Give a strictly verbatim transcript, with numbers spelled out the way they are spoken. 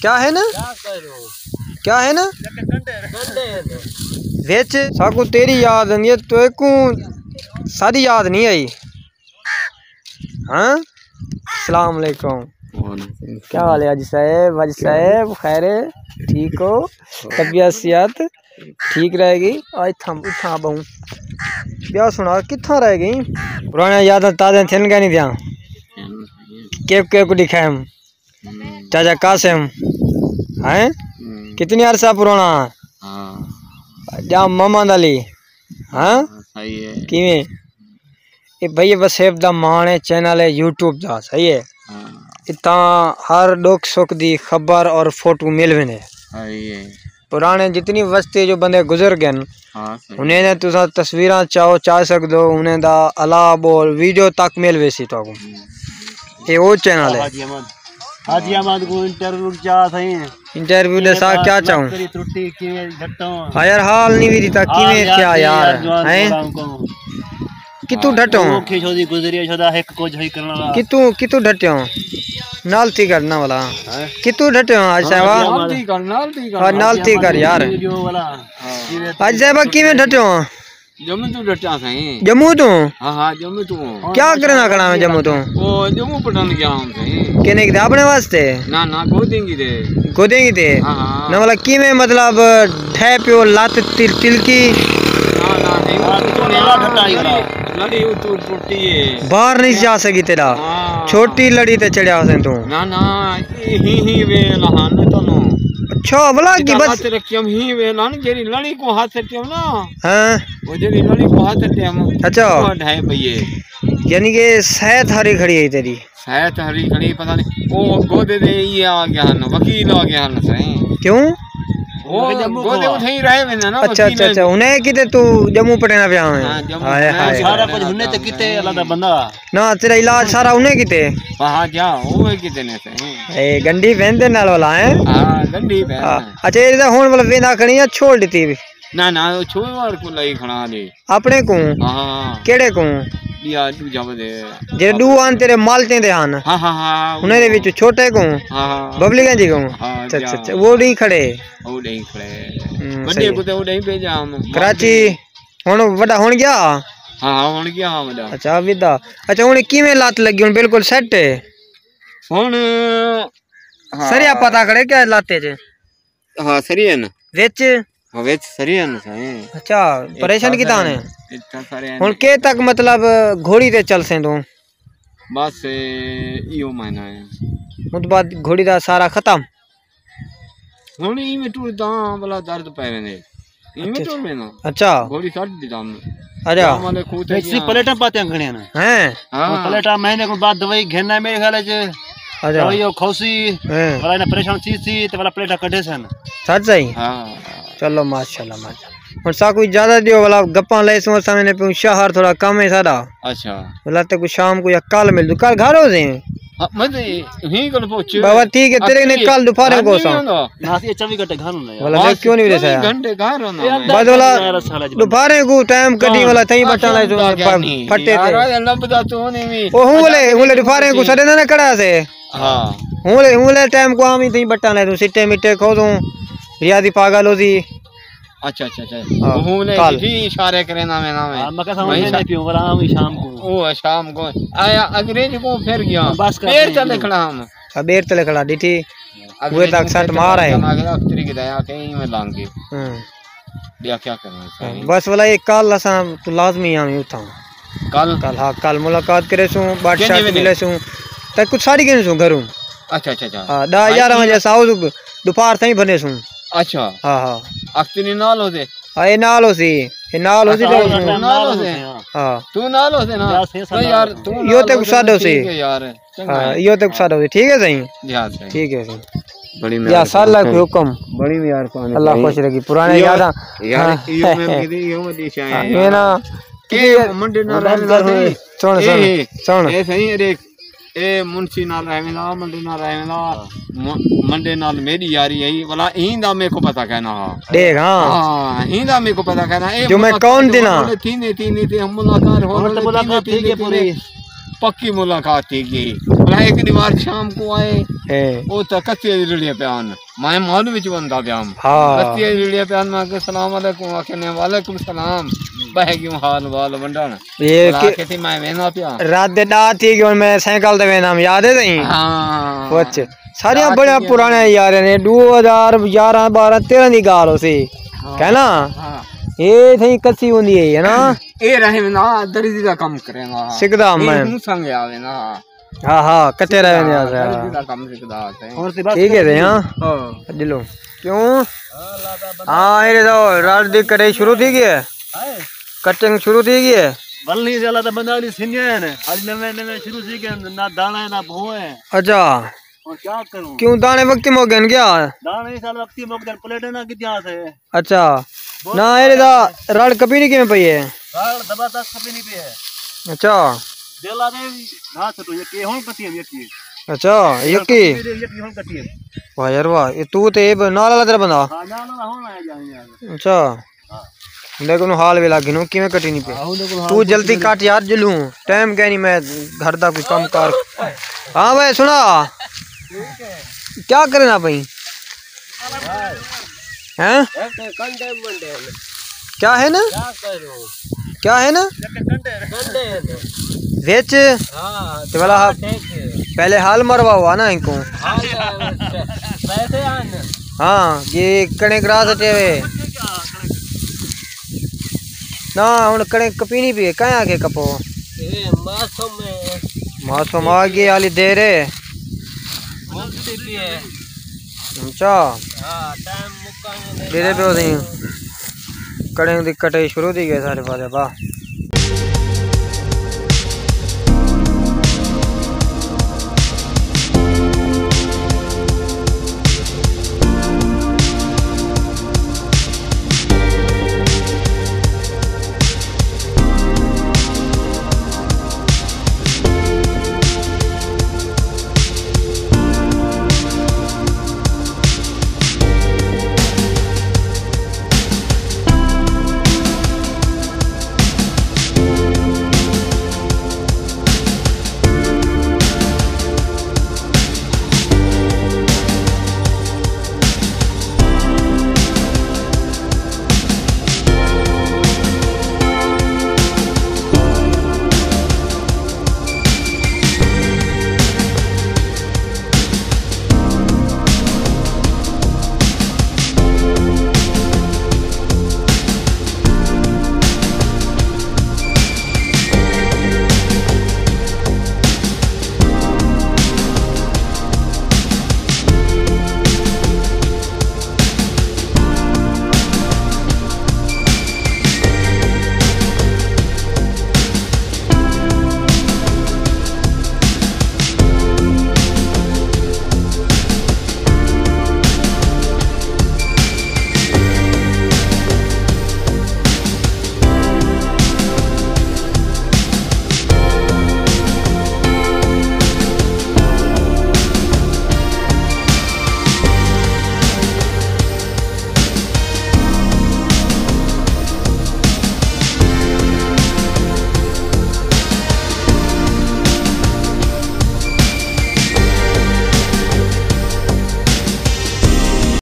کیا ہے نا؟ کیا ہے نا؟ وچ ساکوں تیری یاد آندی ہے، تیکوں ساݙی یاد نہیں آئی۔ ہاں؟ السلام علیکم۔ وعلیکم۔ کیا حال ہے حاجی صاحب؟ حاجی صاحب، خیر ہے؟ ٹھیک ہو؟ طبیعت، صحت ٹھیک رہے گی؟ آج تھم اتھاں بہوں۔ ٻیا سݨا، کتھاں رہ ڳئی؟ پراݨیاں یاداں تازہ تھین ڳئے نہیں دیاں۔ کیک کیک ݙکھائم۔ چاچا قاسم، ہیں؟ ہوں۔ کتنی عرصہ پراݨا؟ ہاں۔ ڄام محمد علی، ہاں؟ ہاں، صحیح ہے۔ کیویں؟ اے بھائی وسیب دا ماݨ ہے، چینل ہے یوٹیوب دا، صحیح ہے؟ ہاں۔ اتھاں ہر ݙکھ سکھ دی خبر اور فوٹو مل ویندے۔ صحیح ہے۔ پراݨے جتنی وستی جو بندے گزر ڳئے ہن، ہاں، صحیح۔ انہیں نے تساں تصویراں چاہو چا سڳدو، انہیں دا الا ٻول ویڈیو تک مل ویسی تہاکوں۔ ہوں۔ اے او چینل ہے۔ حاجی احمد، حاجی احمد کوں انٹرویو چا سئیں۔ انٹرویو ݙے سا کیا چاہوں؟ تیری ترٹی کیویں ڈھٹوں؟ ہا یار، حال نہیں وی ݙتا، ہا کیویں یار، تھیا یار، یار، جوان ہیں؟ بولاں کوں۔ کتوں ڈھٹوں؟ اوکھے شودی گزری شودا ہک کجھ ہی کرݨ والا۔ کتوں، کتوں ڈھٹوں؟ نال تھی کر نہ والا۔ ہیں؟ کتوں ڈھٹوں آج ہاں، صاحبہ؟ نال تھی کر، نال تھی کر۔ ہا، نال تھی کر یار۔ ویڈیو والا۔ ہاں۔ آج صاحبہ کیویں ڈھٹوں؟ جموں توں ڈٹا سائیں۔ جموں توں؟ ہاں، ہاں، جموں توں۔ کیا کرنا کھڑا میں جموں توں؟ او، جموں پٹن گیا ہم سائیں۔ کنے کیتے؟ اپنے واسطے؟ نہ، نہ، گودیں کیتے۔ گودیں کیتے؟ ہاں، ہاں۔ نہ، مطلب، کیویں، مطلب، ڈھے پیو لت تل-، تلکی؟ نہ، نہ، سائیں، ہاں، وہ تو تو میرا ڈٹا ہی لڑی، لڑی وہ تو ٹوٹی ہے۔ باہر نہیں جا سکی تیرا۔ ہاں۔ چھوٹی لڑی تے چڑھیا سائیں توں۔ نہ، نہ، ہی، ہی ویل ہن تانوں۔ اچھا، بھلا کی بس۔ ہتھ رکھیم ہی ویل ہن، جیڑھی لڑی کو ہتھ رکھیم نا۔ ہاں۔ او جیڑھی لڑی کو ہتھ رکھیم۔ اچھا۔ او ڈھائی پئیے۔ یعنی کہ صحت ہاری کھڑی ہے تیری۔ صحت ہاری کھڑی، پتہ نہیں۔ او گودے دے یہ آ گیا ہن، وکیل آ گیا ہن سائیں۔ کیوں؟ او گودے اتھے ہی رہ ویندے نا، اچھا، وکیل اچھا، اچھا۔ ہنے کیتے تو جموں پٹینا پیا ہوئے؟ ہاں، جموں ہائے، ہائے۔ سارا کچھ ہنے تے کیتے اللہ دا بندہ۔ نہ، تیرا علاج سارا انہیں کیتے؟ ہاں، ہاں، جا، اوہ کیتے نے سائیں۔ اے گنڈی بہن دے نال والا ہے؟ ہاں، گنڈی بہن۔ ہاں۔ اچھا، اے دا ہن والا ویندا کھڑی یا چھوڑ ݙتی وی؟ نہ، نہ، او چھوڑ وار کو لائی کھڑا نے۔ اپنے کو؟ ہاں۔ کیڑے کو؟ یا ݙوجھا ودے۔ جے ݙو آن تیرے مالٹے دے ہن؟ ہاں، ہاں، ہاں، انہیں دے وچ چھوٹے کو؟ ہاں، ہاں۔ ببلی گنج کو؟ ہاں، اچھا، اچھا، جا۔ اچھا، وہ نہیں کھڑے؟ وہ نہیں کھڑے۔ ہوں، وݙے صحیح۔ کو تے وہ نہیں بھیجا ہم۔ کراچی؟ ہݨ وݙا ہݨ ڳیا؟ ہاں، ہݨ ڳیا، ہاں، وݙا۔ اچھا، ودا۔ اچھا، ہݨ کیویں لت لڳی؟ ہݨ بالکل سیٹ ہے؟ ہݨ، ہاں۔ سریا پتہ کھڑے کیا لت اچ؟ ہاں، سری ہے نا۔ وچ؟ ہاں، وچ سری ہے نا، سائیں۔ اچھا، پریشان کیتا نے؟ اتنا سارے ہیں۔ ہݨ کے تک، مطلب، گھوڑی تے چل سیں توں؟ بس، ایہو مہینہ ہے۔ اوں بعد گھوڑی دا سارا ختم؟ ہݨ ایویں ٹرداں بھلا درد پئے ویندے۔ ایویں اچھا۔ ٹر وینداں۔ اچھا۔ گھوڑی سٹ ݙتا میں۔ اچھا۔ شام والے کھوہ تے وچ سی گیا۔ پلیٹاں پاتیاں کھڑیاں نے۔ ہیں؟ ہاں۔ پلیٹاں مہینے کو بعد دوائی گھن آئے میرے خیال اچ۔ اچھا۔ دوائی او کھوسی، ہیں۔ بھلا انہیں پریشان تھی سی، تے بھلا پلیٹاں کڈھے سن۔ سچ سائیں؟ ہاں۔ چلو ماشاءاللہ، ماشاءاللہ۔ ہݨ ساکوں اجازت ݙیو، بھلا گپاں لے سوں، اساں ویندے پیوں شہر، تھوڑا کم ہے ساݙا۔ اچھا۔ بھلا تے کو شام کو یا کل مل دو، کل گھر ہو سیں؟ ہاں، میں تے ہی کل پہنچے۔ بابا ٹھیک ہے، تیرے نے اکھڑی کل دوپہرے کو ساں۔ ناسی چوبی گھنٹے گھر ہوندے یار۔ بھلا میں کیوں نہیں چوبی رہسا؟ گھنٹے گھر ہوندے۔ بس بھلا دوپہرے کو ٹائم کڈھی، بھلا تھئی بٹا لائے تو پھٹے تے۔ یار، لبدا تو نہیں وی۔ او ہوں لے، ہوں لے دوپہرے کو سڈے نہ کڑا سے۔ ہاں۔ ہوں لے، ہوں لے ٹائم کو آمی تھئی بٹا لائے تو سٹے مٹے کھو دوں۔ ریاضی پاگل ہو سی۔ اچھا، اچھا، اچھا۔ ہاں، ہوں نے کل۔ جی اشارے کرے نہ میں، نہ میں۔ ہاں، میں کہا سمجھ نہیں پیوں، پر آؤں شام کو۔ او، شام کو۔ آیا، انگریز کو پھر گیا۔ بس کر پیر دیں۔ چلے کھڑا ہم۔ ہاں، پیر تلے کھڑا، ڈٹھی۔ انگریز وہ تک کو سٹ پھر مار ہے۔ چلا گیا، اختری کی دیا، کہیں میں لانگ گئے۔ ہاں۔ بیا کیا کرنا ہے؟ بس والا یہ کل اساں تو لازمی آویں اتھاں۔ کل؟ کل، ہاں، کل ملاقات کرے سوں، بادشاہ کنے سے ویلے؟ ملے سوں۔ تک کچھ ساری گھن سوں گھروں۔ اچھا، اچھا، اچھا۔ ہاں، ݙاہ یارہ وجے ساؤ دوپہر تائیں بھنے سوں۔ اچھا۔ ہاں، ہاں۔ اختری نال ہو دے؟ ہاں، اے نال ہو سی۔ اے نال ہو سی اچھا، تو نال ہو دے۔ ہاں۔ تو نال ہو دے نا۔ یار، تو یار، تو یو نال تے ہو دے، ساڈو ٹھیک سی۔ ہے یار۔ چنگا ہاں، ہے۔ یو تے ساڈو سی۔ ٹھیک ہے سائیں؟ جی ہاں سائیں۔ ٹھیک ہے سائیں۔ بڑی یا مہربانی سال سائیں۔ کوئی حکم۔ بڑی مہربانی اللہ سائیں۔ خوش رکھی۔ پرانے یو، یاداں۔ یار، ہاں۔ یو میں کدی یو میں دیشا ہے ہاں، یار۔ یہ نا۔ اے منڈے نال رہنے والا سائیں۔ سن، سن، اے، سن۔ اے سائیں، اے دیکھ۔ اے منشی نال رہ ویندا، منڈے نال رہ ویندا۔ ہاں۔ م-، منڈے نال میݙی یاری ہئی، ولا ایندا میکوں پتہ کائنا ہا۔ ݙیکھ، ہاں۔ ہاں، ایندا میکوں پتہ کائنا۔ اے جو میں ملاقات کون ہووݨ ݙینا؟ والے تھیندے، تھیندے، تھیندے، ملاقات ہووݨ ہݨ تے والے تھیندے، ملاقات تھی تھیندے، ڳئی پوری۔ تھیندے۔ پکی ملاقات تھی ڳئی۔ ولا ہک ݙینہہ شام کوں آئے، ہیں۔ او تاں کچے دی رڑیاں پیا ہن۔ میں مال وچ وندا پیا ہم۔ ہاں۔ کچے دی رڑیاں پیا ہن، میں آکھیا، "السلام علیکم۔" آکھے نے، "وعلیکم السلام۔" بہہ ڳیوں حال وال ونڈݨ۔ یہ بلا کہ آکھے تھی، "میں ویندا پیا۔" رات دے ݙاہ تھی ڳئے، ہݨ میں سائیکل تے ویندا ہم، یاد ہے تئیں؟ ہاں۔ پچھ۔ ساریاں رات بڑیاں دی پراݨیاں یاراں نے، ݙو ہزار یارہاں، ٻارہاں، تیرہاں دی ڳالھ ہوسی۔ ہاں۔ ہے نا؟ ہاں۔ اے تھئی کسی ہوندی ہے، ہے نا؟ اے رحم نا، دردی دا کم کرے نا۔ سکھدا اے میں۔ ہوں سنگ آوے نا۔ ہاں، ہاں، کٹے رہے نے۔ ہاں، دردی دا کم سکھدا ہے۔ ٹھیک ہے رے، ہاں؟ ہاں۔ دلوں۔ کیوں؟ ہاں، اے تو رات دی کٹائی شروع تھی ڳئی ہے۔ ہائے۔ کٹنگ شروع تھی ڳئی ہے۔ ول نہیں، زیادہ تو بندہ علی سنگے ہیں۔ اڄ نویں نویں شروع تھی ڳئے، نہ داݨا ہے، نہ بھو ہے۔ اچھا۔ اور کیا کروں؟ کیوں داݨے وقتی مک ڳئے کیا؟ داݨے اس سال وقتی مک ڳئے، پلیٹیں نہ کیتیاں سے۔ اچھا۔ بہت نہ، اے دا رڑ کپی نہیں کیویں پئی ہے؟ رڑ زبردست کپی نہیں پئی ہے۔ اچھا۔ دل آ دے، نہ سٹو، یہ کہ ہن کٹی ہے، یہ کی۔ اچھا، یہ کی؟ یہ کی ہن کٹی ہے۔ واہ یار واہ، یہ تو تے نال والا تیرا بندہ؟ ہاں، نال والا ہن آیا جائیں یار۔ اچھا۔ ہاں۔ بندے کوں حال ویلا گھنو کیویں کٹی نہیں پئی۔ ہاں، اندے کوں حال تو جلدی کٹ یار جلوں۔ ٹائم کائنی، میں گھر دا کوئی کم کار۔ ہاں بھائی سنا۔ کیا کرنا پئی؟ ہیں؟ کیا ہے نا؟ کیا ہے نا؟ وچ؟ تے والا پہلے حال مروا ہوا نا ان کو۔ ہاں، یہ کنے گراس تے وے۔ نہ، ہݨ کݨک کپینی پئی ہے، کئیں آکھے کپو؟ اے موسم ہے۔ موسم آ ڳئی، حالی دیر ہے۔ مکدی پئی ہے۔ اچھا۔ ہاں، ٹائم مکا ہے۔ ݙیہدے پیو سئیں۔ کݨک دی کٹائی شروع تھی ڳئی سارے پاسے، واہ۔